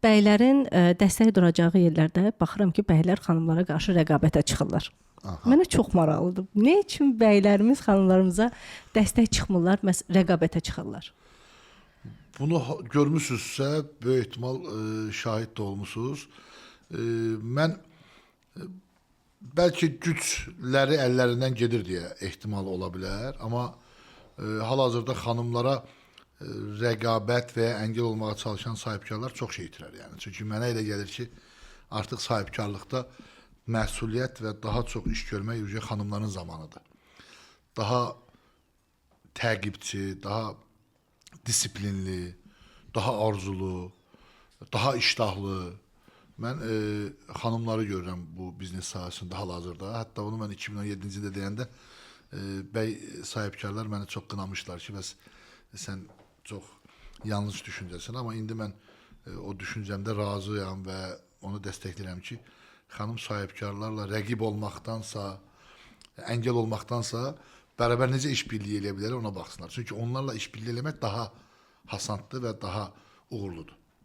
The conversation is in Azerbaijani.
Bəylərin dəstək duracağı yerlərdə baxıram ki, bəylər xanımlara qarşı rəqabətə çıxırlar. Aha. Mənə çox maraqlıdır. Nə üçün bəylərimiz xanımlarımıza dəstək çıxmırlar, məs rəqabətə çıxırlar? Bunu görmüsünüzsə, böyük ehtimal şahid də olmusunuz. Mən bəlkə gücləri əllərindən gedir deyə ehtimal ola bilər, amma hal-hazırda xanımlara rəqabət və ya əngəl olmağa çalışan sahibkarlar çox şey itirər yəni. Çünki mənə elə gəlir ki, artıq sahibkarlıqda məsuliyyət və daha çox iş görmək ücə xanımların zamanıdır. Daha təqibçi, daha disiplinli, daha arzulu, daha iştahlı. Mən xanımları görürəm bu biznes sahəsində hal-hazırda. Hətta bunu mən 2017-ci ildə deyəndə bəy sahibkarlar məni çox qınamışlar ki, bəs sən çox yanlış düşüncəsən, amma indi mən o düşüncəmdə razıyam və onu dəstəkləyirəm ki, xanım sahibkarlarla rəqib olmaqdansa, əngəl olmaqdansa bərabər necə iş birliyi eləyə bilərlər ona baxsınlar. Çünki onlarla iş birliyi eləmək daha hasanddır və daha uğurludur.